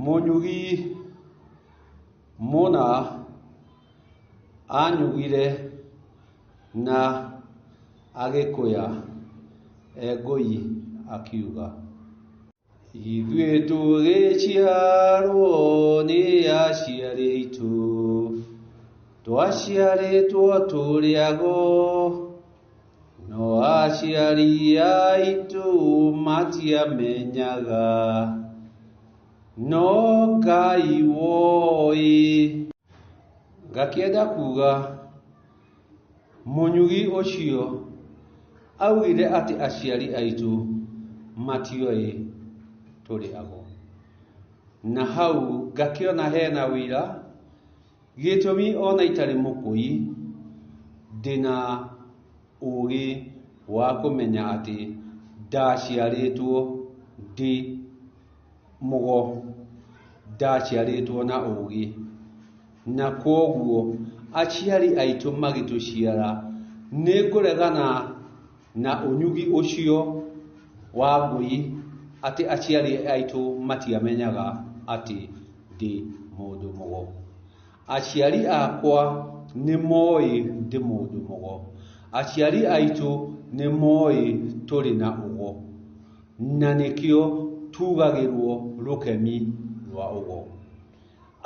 Mũnyugi mũna anyugire na agĩkũya Engũi akiuga. Ithuĩ tũgĩciarwo nĩ aciari aitũ, twaciarĩtwo tũrĩ ago, no aciari aitũ matiamenyaga, no Ngai woĩ. Ngakĩenda kuga mũnyugi ũcio augire atĩ aciari aitũ matioĩ tũrĩ ago. Na hau ngakĩona hena ũira, gĩtũmi ona itarĩ mũkũi, ndĩna ũgĩ wa kũmenya atĩ ndaciarĩtwo ndĩ mũgo, ndaciarĩtwo na ũgĩ. Na kwoguo aciari aitũ magĩtũciara, nĩ ngũregana na ũnyugi ũcio wa ngũi atĩ aciari aitũ matiamenyaga atĩ ndĩ mũndũ mũgo. Aciari akwa nĩ moĩ ndĩ mũndũ mũgo. Aciari aitũ nĩ moĩ tũrĩ na ũgo. Na nĩkĩo tugagĩrwo rũkemi rwa ũgo.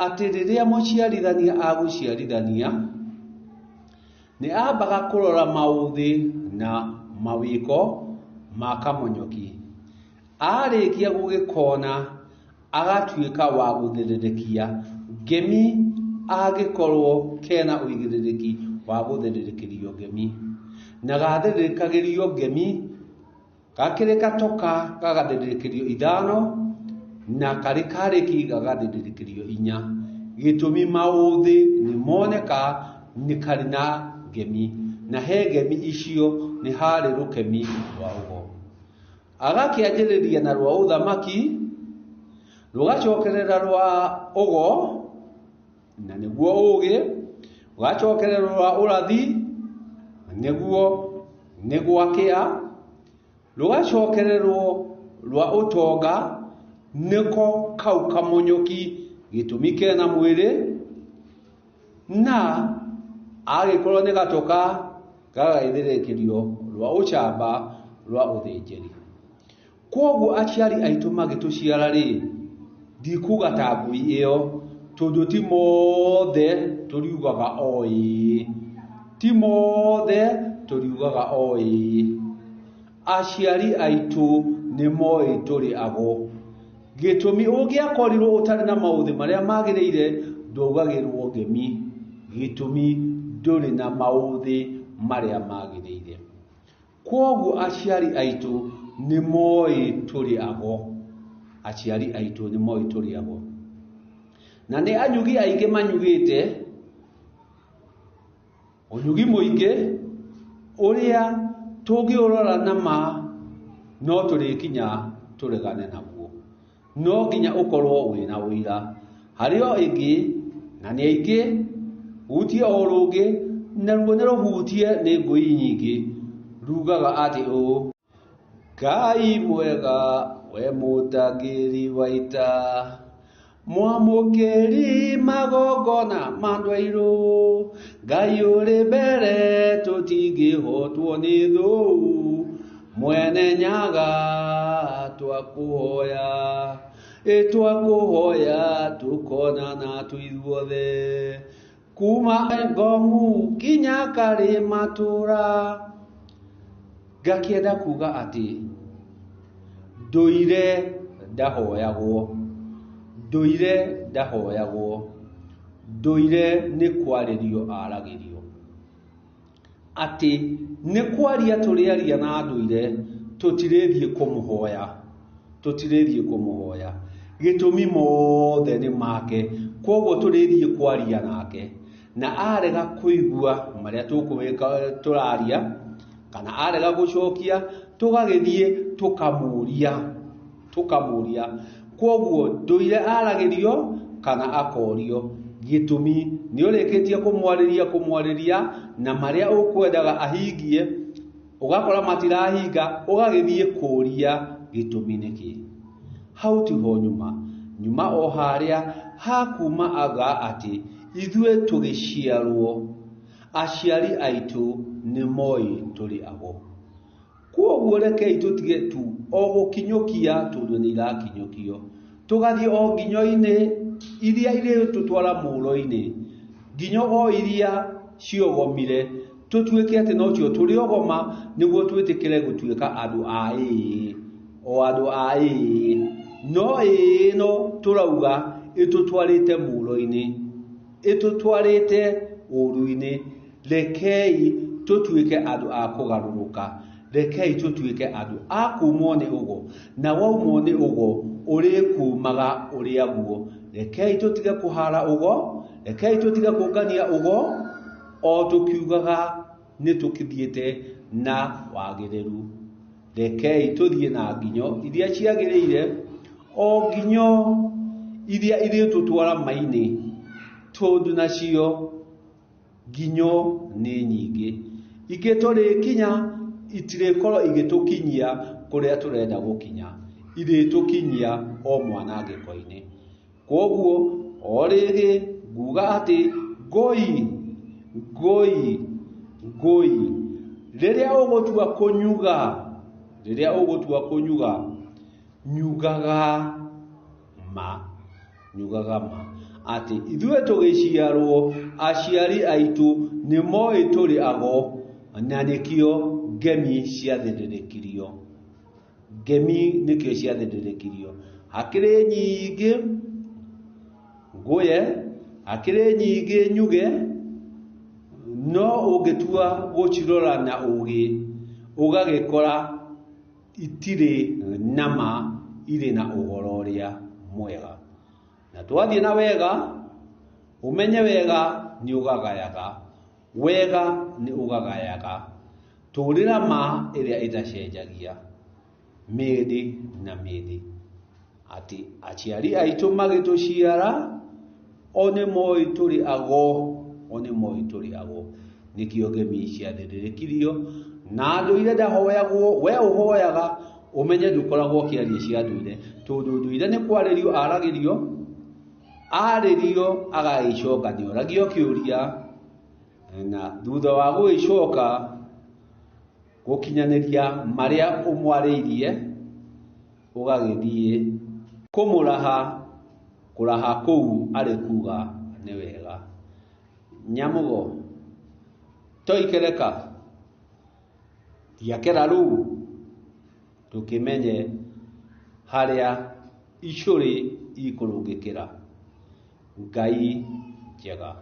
Atĩ rĩrĩa mũciarithania agũciarithania, nĩ ambaga kũrora maũthĩ na mawĩko ma kamonyoki. Arĩkia gũgĩkona, agatuĩka wa gũthĩrĩrĩkia ngemi angĩkorwo kena ũigĩrĩrĩki wa gũthĩrĩrĩkĩrio ngemi. Na gathĩrĩrĩkagĩrio ngemi gakĩrĩ gatoka gagathĩrĩrĩkĩrio ithano na karĩ karĩki gagathĩrĩrĩkĩrio inya. Gĩtũmi maũthĩ nĩ moneka nĩ karĩ na ngemi, na he ngemi icio nĩ harĩ rũkemi rwa ũgo. Agakĩanjĩrĩria na rwa ũthamaki, rũgacokerera rwa ũgo, na nĩguo ũgĩ, rũgacokerera rwa ũrathi, nĩguo nĩ gwakĩa, rũgacokererwo rwa ũtonga, nĩko kau kamonyoki gĩtũmi kena mwĩrĩ, na agĩkorwo nĩ gatoka gagagĩthĩrĩkĩrio rwa ũcamba rwa ũthĩnjĩri. Kwoguo aciari aitũ magĩtũciara rĩ, ndikuga ta ngui ĩyo, tondũ ti mothe tũriugaga o ĩĩ. Ti mothe tũriugaga o ĩĩ. Aciari aitũ nĩ moĩ tũrĩ ago. Gĩtũmi ũngĩakorirwo ũtarĩ na maũthĩ marĩa magĩrĩire ndwaugagĩrwo ngemi. Gĩtũmi ndũrĩ na maũthĩ marĩa magĩrĩire. Kwoguo aciari aitũ nĩ moĩ tũrĩ ago. Aciari aitũ nĩ moĩ tũrĩ ago. Na nĩ anyugi aingĩ manyugĩte, ũnyugi mũingĩ ũrĩa tũngĩũrora na ma no tũrĩkinya tũregane naguo. No nginya ũkorwo wĩna ũira. Harĩ o ĩngĩ, na nĩ aingĩ, hutie o rũngĩ, naruo nĩ rũhutie nĩ ngũi nyingĩ, rugaga atĩ ũũ. Ngai mwega, we mũtangĩri wa ita, mwamũkĩri magongona ma andũ airũ, Ngai ũrĩ mbere tũtingĩhotwo nĩ thũ, Mwene Nyaga twakũhoya, ĩ twakũhoya tũkonana twĩ ithuothe, kuma Ngomu kinya Karĩmatũra. Ngakĩenda kuga atĩ ndũire ndahoyagwo, ndũire ndahoyagwo, ndũire nĩ kwarĩrio aragĩrio. Atĩ nĩ kwaria tũrĩaria na ndũire, tũtirĩthiĩ kũmũhoya, tũtirĩthiĩ kũmũhoya. Gĩtũmi mothe nĩ make, koguo tũrĩthiĩ kwaria nake. Na arega kũigua marĩa tũraria, kana arega gũcokia, tũgagĩthiĩ tũkamũria, tũkamũria. Kwoguo ndũire aragĩrio kana akorio. Gĩtũmi nĩ ũrĩkĩtie kũmwarĩria kũmwarĩria na marĩa ũkwendaga ahingie, ũgakora matirahinga, ũgagĩthiĩ kũria gĩtũmi nĩkĩ. Hau tiho nyuma. Nyuma o harĩa hakuma aga atĩ ithuĩ tũgĩciarwo aciari aitũ nĩ moĩ tũrĩ ago. Kwoguo rekei tũtige tu o gũkinyũkia tondũ nĩ irakinyũkio. Tũgathiĩ o nginyo-inĩ iria irĩtũtwara mũro-inĩ, nginyo o iria ciogomire, tũtuĩke atĩ nocio tũrĩogoma nĩguo twĩtĩkĩre gũtuĩka andũ a ĩĩ, o andũ a ĩĩ. No ĩĩ ĩno tũrauga ĩtũtwarĩte mũro-inĩ, ĩtũtwarĩte ũru-inĩ. Rekei tũtuĩke andũ a kũgarũrũka, rekei tũtuĩke andũ a kumwo nĩ ũgo, na waumwo nĩ ũgo ũrĩkumaga ũrĩa guo. Rekei tũtige kũhara ũgo, rekei tũtige kũngania ũgo, o tũkiugaga nĩ tũkĩthiĩte na wagĩrĩru. Rekei tũthiĩ na nginyo iria ciagĩrĩire, o nginyo iria irĩtũtwara ma-inĩ, tondũ nacio nginyo nĩ nyingĩ. Ingĩ tũrĩkinya itirĩkorwo igĩtũkinyia kũrĩa tũrenda gũkinya, irĩtũkinyia o mwanangĩko-inĩ. Kwoguo o rĩngĩ nguga atĩ ngũi, ngũi, ngũi, rĩrĩa ũgũtua kũnyuga, rĩrĩa ũgũtua kũnyuga, nyugaga ma, nyugaga ma atĩ ithuĩ tũgĩciarwo aciari aitũ nĩ moĩ tũrĩ ago, na nĩkĩo ngemi ciathĩrĩrĩkirio. Ngemi nĩkĩo ciathĩrĩrĩkirio. Hakĩrĩ nyingĩ ngũye, hakĩrĩ nyingĩ nyuge, no ũngĩtua gũcirora na ũgĩ, ũgagĩkora itirĩ na ma, irĩ na ũhoro ũrĩa mwega. Na twathiĩ na wega, ũmenye wega nĩ ũgagayaga, wega nĩ ũgagayaga. Tũrĩra ma ĩrĩa ĩtacenjagia mĩndĩ na mĩndĩ. Atĩ aciari aitũ magĩtũciara, o nĩ moĩ tũrĩ ago, o nĩ moĩ tũrĩ ago. Nĩkĩo ngemi ciathĩrĩrĩkirio, na ndũire ndahoyagwo, we ũhoyaga, ũmenye ndũkoragwo ũkĩaria cia ndũire, tondũ ndũire nĩ kwarĩrio aragĩrio, arĩrio agagĩcoka nĩ oragio kĩũria, na thutha wa gũgĩcoka gũkinyanĩria marĩa ũmwarĩirie, ũgagĩthiĩ kũmũraha, kũraha kũu arĩ kuga nĩ wega. Nyamũgo, toikereka, tiakera rũu, tũkĩmenye harĩa icũrĩ ikũrũngĩkĩra. Ngai njega.